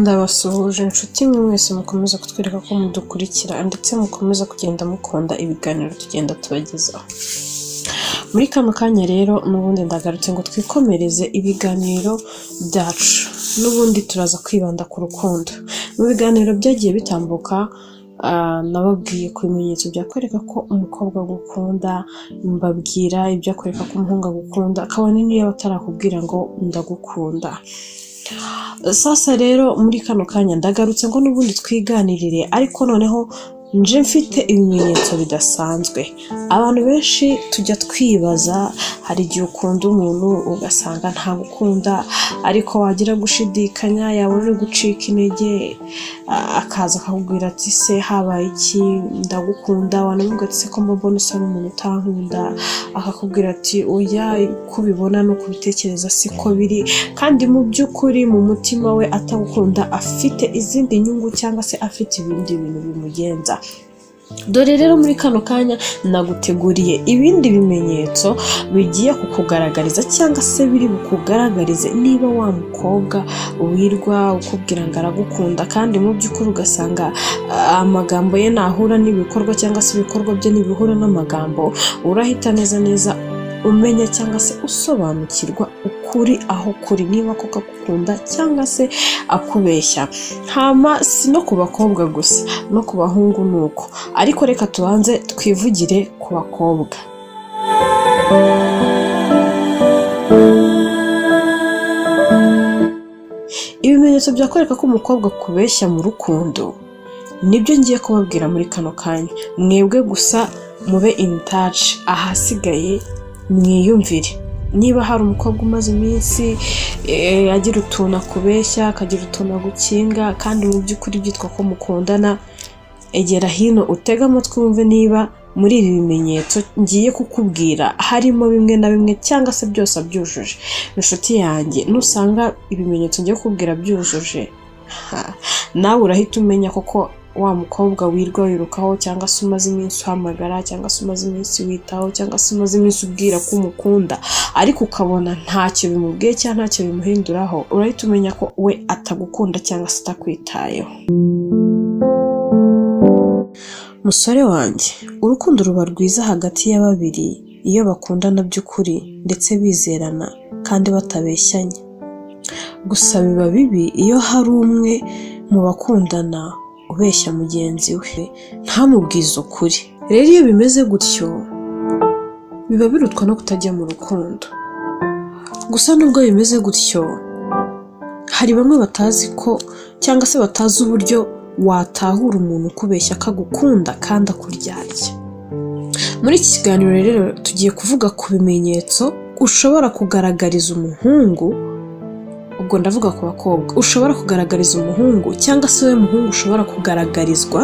Ndabasuhuje inshuti mwe mwese mukomeza kutwereka ko mudukurikira ndetse mukomeza kugenda mukunda ibiganiro tugenda tubagezaho. Muri kano kanya rero n'ubundi ndagarutse ngo twikomereze ibiganiro byacu, n'ubundi turaza kwibanda ku rukundo. Mu biganiro byagiye bitambuka nababwiye ku bimenyetso byakwereka ko umukobwa agukunda, mbabwira ibyakwereka ko umuhungu agukunda, kabone n'iyo yaba atarakubwira ngo ndagukunda. Sasa rero muri kano kanya ndagarutse ngo n'ubundi twiganirire, ariko noneho nje mfite ibimenyetso bidasanzwe. Abantu benshi tujya twibaza, hari igihe ukunda umuntu ugasanga ntagukunda, ariko wagira gushidikanya yabona uri gucika intege akaza akakubwira ati se habaye iki, ndagukunda, wanamubwira ati se ko mbona usa n'umuntu utankunda, akakubwira ati oya uko ubibona n'uko ubitekereza siko biri, kandi mu by'ukuri mu mutima we atagukunda, afite izindi nyungu cyangwa se afite ibindi bintu bimugenza. Dore rero muri kano kanya naguteguriye ibindi bimenyetso bigiye kukugaragariza cyangwa se biri bukugaragarize niba wa mukobwa wirwa ukubwira ngo aragukunda, kandi mu by'ukuri ugasanga amagambo ye ntahura n'ibikorwa cyangwa se ibikorwa bye ntibihura n'amagambo, urahita neza neza umenya cyangwa se usobanukirwa ukuri aho kuri, niba koko agukunda cyangwa se akubeshya. Hama si no ku bakobwa gusa, no ku bahungu ni uko, ariko reka tubanze twivugire ku bakobwa. Ibimenyetso byakwereka ko umukobwa akubeshya mu rukundo nibyo ngiye kubabwira muri kano kanya, mwebwe gusa mube in touch, ahasigaye mwiyumvire. Niba hari umukobwa umaze iminsi agira utuntu akubeshya, akagira utuntu agukinga, kandi mu by'ukuri byitwa ko mukundana, egera hino utege amatwi wumve niba muri ibi bimenyetso ngiye kukubwira harimo bimwe na bimwe cyangwa se byose abyujuje. Inshuti yanjye, nusanga ibimenyetso ngiye kukubwira byujuje, nawe urahita umenya koko wa mukobwa wirwa wirukaho cyangwa se umaze iminsi uhamagara cyangwa se umaze iminsi witaho cyangwa se umaze iminsi ubwira ko umukunda, ariko ukabona ntacyo bimubwiye cyangwa ntacyo bimuhinduraho, urahita umenya ko we atagukunda cyangwa se atakwitayeho. Musore wanjye, urukundo ruba rwiza hagati ya babiri iyo bakundana by'ukuri ndetse bizerana kandi batabeshyanya. Gusa biba bibi iyo hari umwe mu bakundana ubeshya mugenzi we ntamubwize ukuri. Rero iyo bimeze gutyo biba birutwa no kutajya mu rukundo. Gusa nubwo bimeze gutyo, hari bamwe batazi ko cyangwa se batazi uburyo watahura umuntu ukubeshya ko agukunda kandi akuryarya. Muri iki kiganiro rero tugiye kuvuga ku bimenyetso ushobora kugaragariza umuhungu, ubwo ndavuga ku bakobwa, ushobora kugaragariza umuhungu cyangwa se wowe muhungu ushobora kugaragarizwa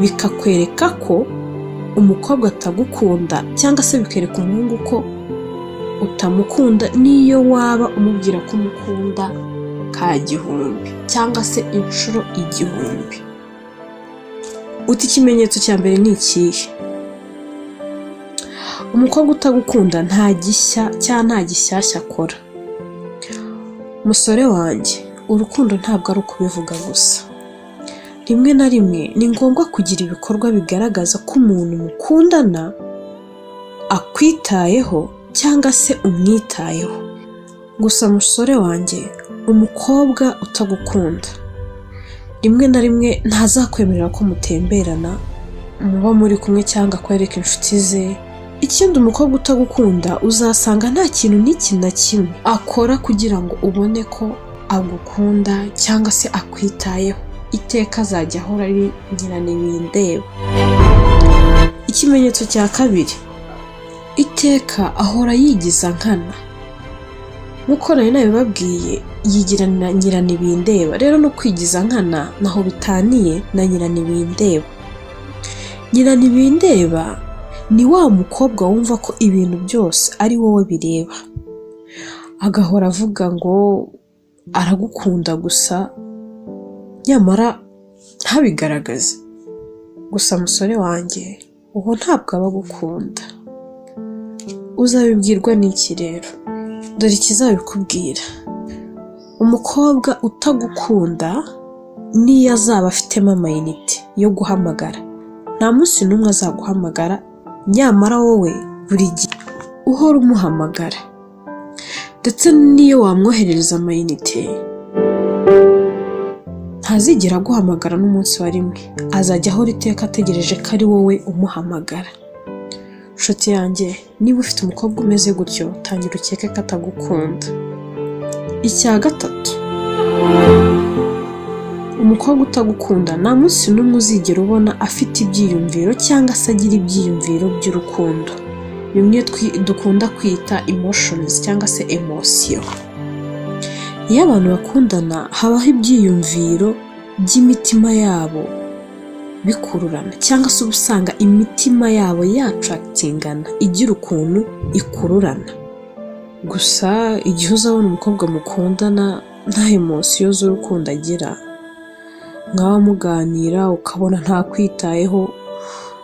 bikakwereka ko umukobwa atagukunda cyangwa se bikereka umuhungu ko utamukunda, n'iyo waba umubwira ko umukunda ka gihumbi cyangwa se inshuro igihumbi. Uti ikimenyetso cya mbere ni ikihe? Umukobwa utagukunda nta gishya cyangwa nta gishyashya akora. Musore wanjye, urukundo ntabwo ari ukubivuga gusa. Rimwe na rimwe ni ngombwa kugira ibikorwa bigaragaza ko umuntu mukundana akwitayeho cyangwa se umwitayeho. Gusa musore wanjye, umukobwa utagukunda rimwe na rimwe ntazakwemerera ko mutemberana, muba muri kumwe cyangwa akwereka inshuti ze. Ikindi, umukobwa utagukunda uzasanga nta kintu n'iki na kimwe akora kugira ngo ubone ko agukunda cyangwa se akwitayeho. Iteka azajya ahora ari nyiranibindeba. Ikimenyetso cya kabiri, iteka ahora yigiza nkana. Nk'uko nari nabibabwiye, yigira nyiranibindeba. Rero no kwigiza nkana naho bitaniye na nyiranibindeba. Nyiranibindeba ni wa mukobwa wumva ko ibintu byose ari wowe bireba, agahora avuga ngo aragukunda gusa nyamara ntabigaragaze. Gusa musore wanjye, uwo ntabwo aba agukunda. Uzabibwirwa n'iki rero? Dore ikizabikubwira. Umukobwa utagukunda N'iyo azaba afitemo amayinite yo guhamagara, nta munsi n'umwe azaguhamagara, nyamara wowe buri gihe uhora umuhamagara. Ndetse n'iyo wamwoherereza amayinite, ntazigera aguhamagara n'umunsi wa rimwe, azajya ahora iteka ategereje ko ari wowe umuhamagara. Nshuti yanjye, niba ufite umukobwa umeze gutyo, tangira ukeke ko atagukunda. Icya gatatu, umukobwa utagukunda nta munsi n'umwe uzigera ubona afite ibyiyumviro cyangwa se agira ibyiyumviro by'urukundo, bimwe dukunda kwita emotions cyangwa se émotion. Iyo abantu bakundana, habaho ibyiyumviro by'imitima yabo bikururana, cyangwa se uba usanga imitima yabo yattractingana, igira ukuntu ikururana. Gusa igihe uzabona umukobwa mukundana nta émotion z'urukundo agira, mwaba muganira ukabona ntakwitayeho,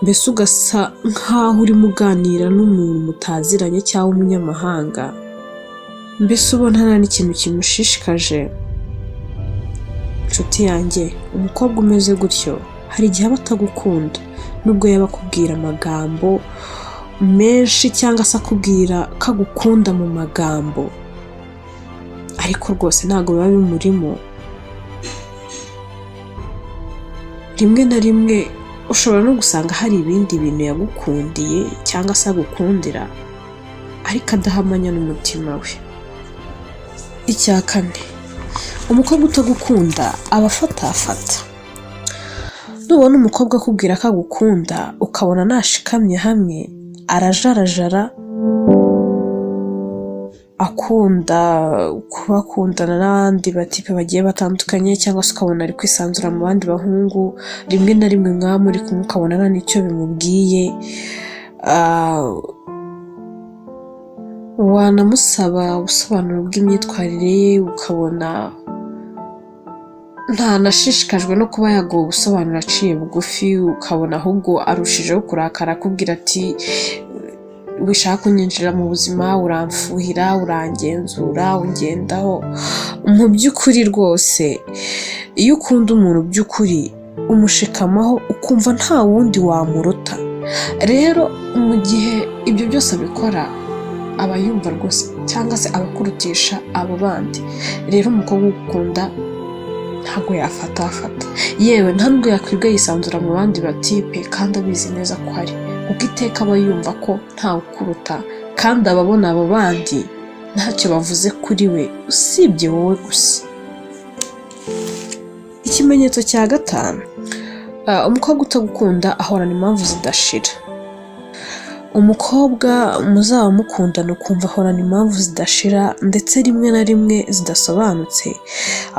mbese ugasa nk'aho urimo uganira n'umuntu mutaziranye cyangwa umunyamahanga, mbese ubona nta n'ikintu kimushishikaje. Nshuti yanjye, umukobwa umeze gutyo hari igihe aba atagukunda, nubwo yaba akubwira amagambo menshi cyangwa se akubwira ko agukunda mu magambo, ariko rwose ntabwo biba bimurimo. Rimwe na rimwe ushobora no gusanga hari ibindi bintu yagukundiye cyangwa se agukundira, ariko adahamanya n'umutima we. Icya kane, umukobwa utagukunda aba afatafata. Nubona umukobwa akubwira ko agukunda, ukabona nashikamye hamwe, arajarajara, akunda kuba akundana n'abandi batipe bagiye batandukanye, cyangwa se ukabona ari kwisanzura mu bandi bahungu, rimwe na rimwe mwaba muri kumwe ukabona nta n'icyo bimubwiye, wanamusaba ubusobanuro bw'imyitwarire ye, ukabona ntanashishikajwe no kuba yaguha ubusobanuro aciye bugufi, ukabona ahubwo arushijeho kurakara akubwira ati: "Wishaka kunyinjira mu buzima, uramfuhira, urangenzura, ungendaho." Mu by'ukuri rwose, iyo ukunda umuntu by'ukuri, umushikamaho ukumva nta wundi wamuruta. Rero mu gihe ibyo byose abikora, aba yumva rwose cyangwa se aba akurutisha abo bandi. Rero umukobwa ugukunda ntabwo yafatafata, yewe nta nubwo yakwirirwa yisanzura mu bandi batipe kandi abizi neza ko ari kuko iteka aba yumva ko ntawe ukuruta, kandi aba abona abo bandi ntacyo bavuze kuri we usibye wowe gusa. Ikimenyetso cya gatanu, umukobwa utagukunda ahorana impamvu zidashira. Umukobwa muzaba mukundana ukumva ahorana impamvu zidashira, ndetse rimwe na rimwe zidasobanutse,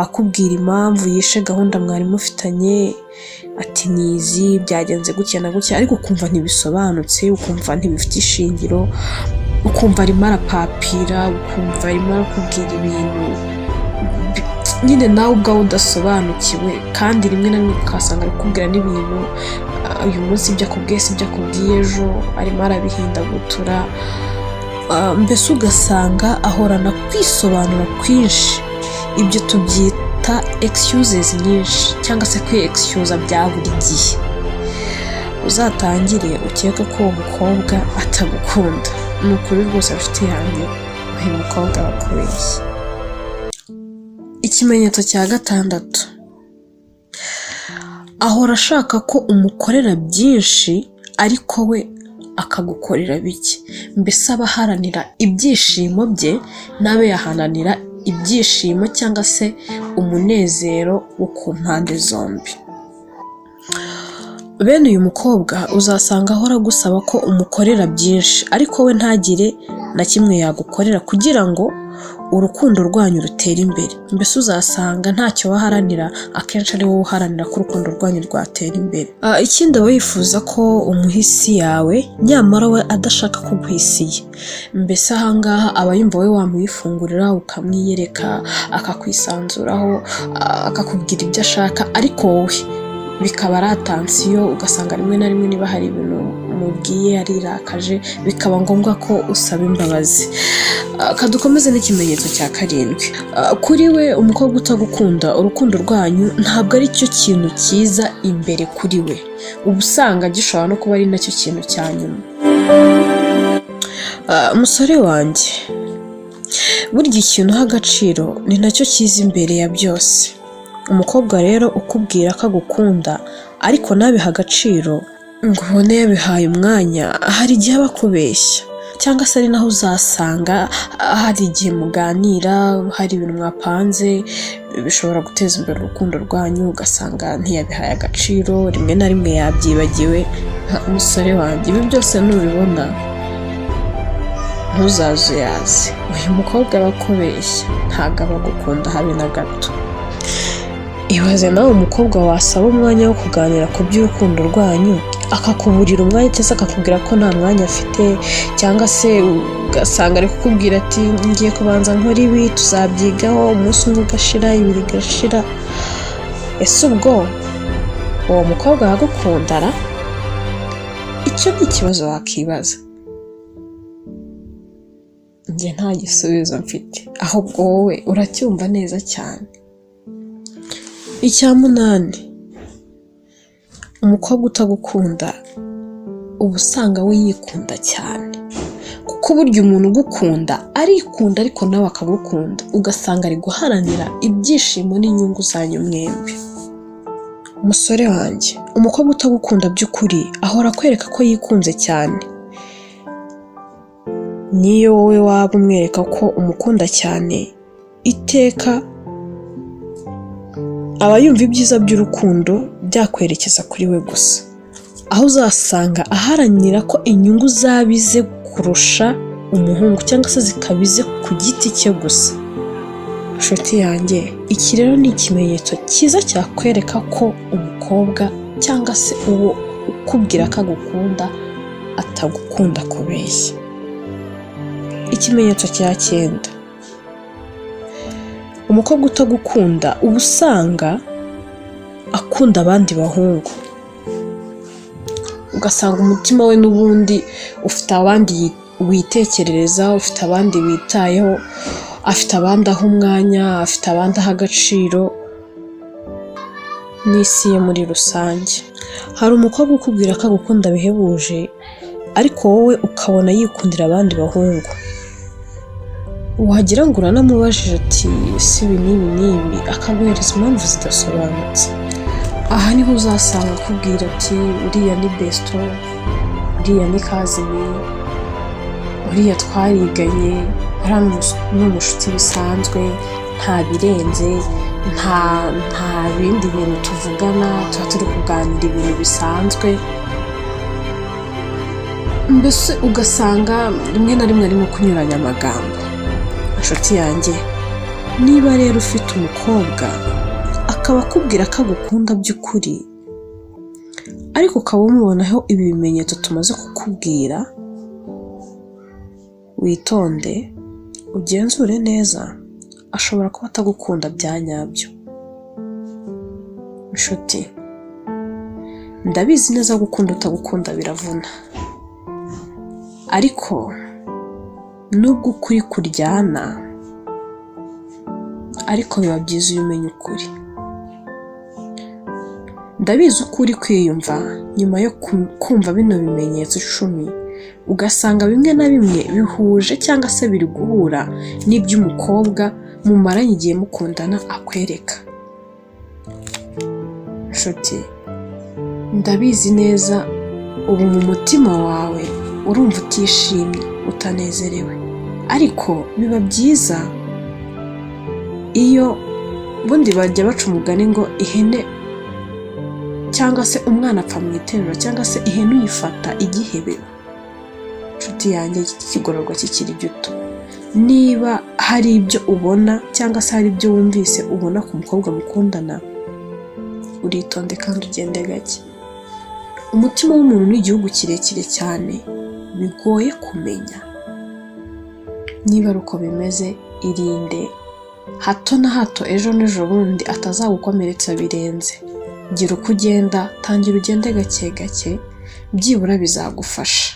akubwira impamvu yishe gahunda mwari mufitanye, ati: "Nizi byagenze gutya na gutya," ariko ukumva ntibisobanutse, ukumva ntibifite ishingiro, ukumva arimo arapapira, ukumva arimo arakubwira ibintu nyine nawe ubwawe udasobanukiwe. Kandi rimwe na rimwe ukasanga ari kukubwira n'ibintu uyu munsi, ibyo akubwiye si ibyo akubwiye ejo, arimo arabihindagutura. Mbese ugasanga ahorana kwisobanura kwinshi, ibyo tubyita excuses nyinshi cyangwa se kwi excusa bya buri gihe. Uzatangire ukeke ko uwo mukobwa atagukunda. Ni ukuri rwose, nshuti yanjye, uyu mukobwa aba akubeshya. Ikimenyetso cya gatandatu, ahora ashaka ko umukorera byinshi ariko we akagukorera bike. Mbese aba aharanira ibyishimo bye, nabe yaharanira ibyishimo cyangwa se umunezero wo ku mpande zombi. Bene uyu mukobwa uzasanga ahora agusaba ko umukorera byinshi, ariko we ntagire na kimwe yagukorera kugira ngo urukundo rwanyu rutere imbere. Mbese uzasanga ntacyo we aharanira, akenshi ari wowe uharanira ko urukundo rwanyu rwatera imbere. Ikindi, aba yifuza ko umuha isi yawe, nyamara we adashaka kuguha isi ye. Mbese ahangaha aba yumva wowe wamwifungurira, ukamwiyereka, akakwisanzuraho, akakubwira ibyo ashaka, ariko wowe bikaba ari attention. Ugasanga rimwe na rimwe niba hari ibintu wamubwiye arirakaje, bikaba ngombwa ko usaba imbabazi. Kadukomeze n'ikimenyetso cya karindwi. Kuri we, umukobwa utagukunda, urukundo rwanyu ntabwo ari cyo kintu cyiza imbere kuri we, uba usanga gishobora no kuba ari nacyo kintu cya nyuma. Musore wanjye, burya ikintu uha agaciro ni nacyo cyiza imbere ya byose. Umukobwa rero ukubwira ko agukunda ariko ntabihe agaciro, ngo ubone yabihaye umwanya, hari igihe aba akubeshya, cyangwa se ari naho uzasanga hari igihe muganira, hari ibintu mwapanze bishobora guteza imbere urukundo rwanyu, ugasanga ntiyabihaye agaciro, rimwe na rimwe yabyibagiwe. Musore wanjye, ibi byose nubibona ntuzazuyaze, uyu mukobwa aba akubeshya, ntabwo aba agukunda habe na gato. Ibaze nawe umukobwa wasaba umwanya wo kuganira ku by'urukundo rwanyu, akakuburira umwanya, cyangwa se akakubwira ko nta mwanya afite, cyangwa se ugasanga ari kukubwira ati: "Ngiye kubanza nkora ibi, tuzabyigaho." Umunsi umwe ugashira, ibiri igashira. Ese ubwo uwo mukobwa aragukunda ra? Icyo ni ikibazo wakibaza. Njye nta gisubizo mfite, ahubwo wowe uracyumva neza cyane. Icya munani, umukobwa utagukunda uba usanga we yikunda cyane, kuko burya umuntu ugukunda arikunda ariko nawe akagukunda, ugasanga ari guharanira ibyishimo n'inyungu zanyu mwembi. Musore wanjye, umukobwa utagukunda by'ukuri ahora akwereka ko yikunze cyane. Niyo wowe waba umwereka ko umukunda cyane, iteka aba yumva ibyiza by'urukundo byakwerekeza kuri we gusa, aho uzasanga aharanira ko inyungu zaba ize kurusha umuhungu, cyangwa se zikaba ize ku giti cye gusa. Nshuti yanjye, iki rero ni ikimenyetso cyiza cyakwereka ko umukobwa cyangwa se uwo ukubwira ko agukunda atagukunda kubeshya. Ikimenyetso cya cyenda, umukobwa utagukunda uba usanga akunda abandi bahungu, ugasanga umutima we n'ubundi ufite abandi witekerereza, ufite abandi witayeho, afite abandi aha umwanya, afite abandi aha agaciro n'isi ye muri rusange. Hari umukobwa ukubwira ko agukunda bihebuje, ariko wowe ukabona yikundira abandi bahungu, wagira ngo uranamubajije ati: "Si ibi n'ibi n'ibi?" Akaguhereza impamvu zidasobanutse. Aha niho uzasanga akubwira ati: "Uriya ni besto, uriya ni cousin, uriya twariganye, uriya ni umushuti bisanzwe, nta birenze, nta bindi bintu tuvugana, tuba turi kuganira ibintu bisanzwe." Mbese ugasanga rimwe na rimwe arimo kunyuranya amagambo. Inshuti yanjye, niba rero ufite umukobwa akaba akubwira ko agukunda by'ukuri, ariko ukaba umubonaho ibi bimenyetso tumaze kukubwira, witonde ugenzure neza, ashobora kuba atagukunda bya nyabyo. Inshuti, ndabizi neza, gukunda utagukunda biravuna, ariko nubwo ukuri kuryana, ariko biba byiza iyo umenya ukuri. Ndabizi uko uri kwiyumva nyuma yo kumva bino bimenyetso 10, ugasanga bimwe na bimwe bihuje cyangwa se biri guhura n'iby'umukobwa mumaranye igihe mukundana akwereka. Nshuti, ndabizi neza, ubu mu mutima wawe urumva utishimye, utanezerewe, ariko biba byiza iyo bundi bajya baca umugani ngo ihene cyangwa se umwana apfa mu iterura, cyangwa se ihene uyifata igihebeba. Nshuti yanjye, iki kigororwa kikiri gito. Niba hari ibyo ubona cyangwa se hari ibyo wumvise ubona ku mukobwa mukundana, uritonde kandi ugende gake. Umutima w'umuntu ni igihugu kirekire cyane bigoye kumenya. Niba ari uko bimeze, irinde hato na hato ejo n'ejo bundi atazagukomeretsa birenze. Gira uko ugenda, tangira ugende gake gake. Byibura bizagufasha.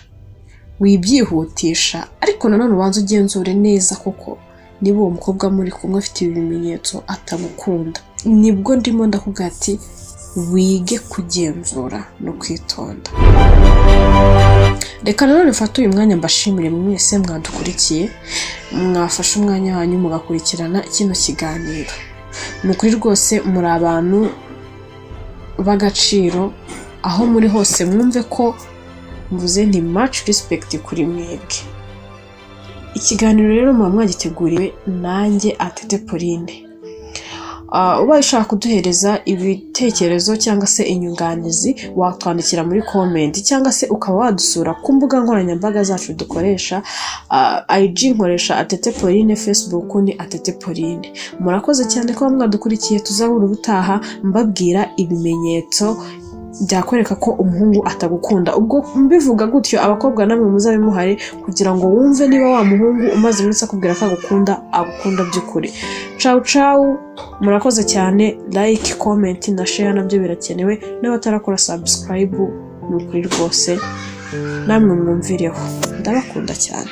Wibyihutisha, ariko nanone ubanze ugenzure neza koko niba uwo mukobwa muri kumwe afite ibi bimenyetso atagukunda. Nibwo ndimo ndakubwira ati wige kugenzura no kwitonda. Reka nanone mfate uyu mwanya mbashimire mwese mwadukurikiye, mwafashe umwanya wanyu mugakurikirana kino kiganiro. Ni ukuri rwose muri abantu b'agaciro, aho muri hose mwumve ko mvuze nti much respect kuri mwebwe. Ikiganiro rero muba mwagiteguriwe nanjye Atete Pauline. Ubaye ushaka kuduhereza ibitekerezo cyangwa se inyunganizi, watwandikira muri comment cyangwa se ukaba wadusura ku mbuga nkoranyambaga zacu dukoresha. IG nkoresha Atete Pauline, Facebook ni Atete Pauline. Murakoze cyane kuba mwadukurikiye. Tuzahura ubutaha mbabwira ibimenyetso byakwereka ko umuhungu atagukunda. Ubwo mbivuga gutyo, abakobwa namwe muzabe muhari kugira ngo wumve niba wa muhungu umaze iminsi akubwira ko agukunda, agukunda by'ukuri. Cawu cawu, murakoze cyane. Like, comment na share nabyo birakenewe. N'abatarakora subscribe, ni ukuri rwose namwe mwumvireho. Ndabakunda cyane.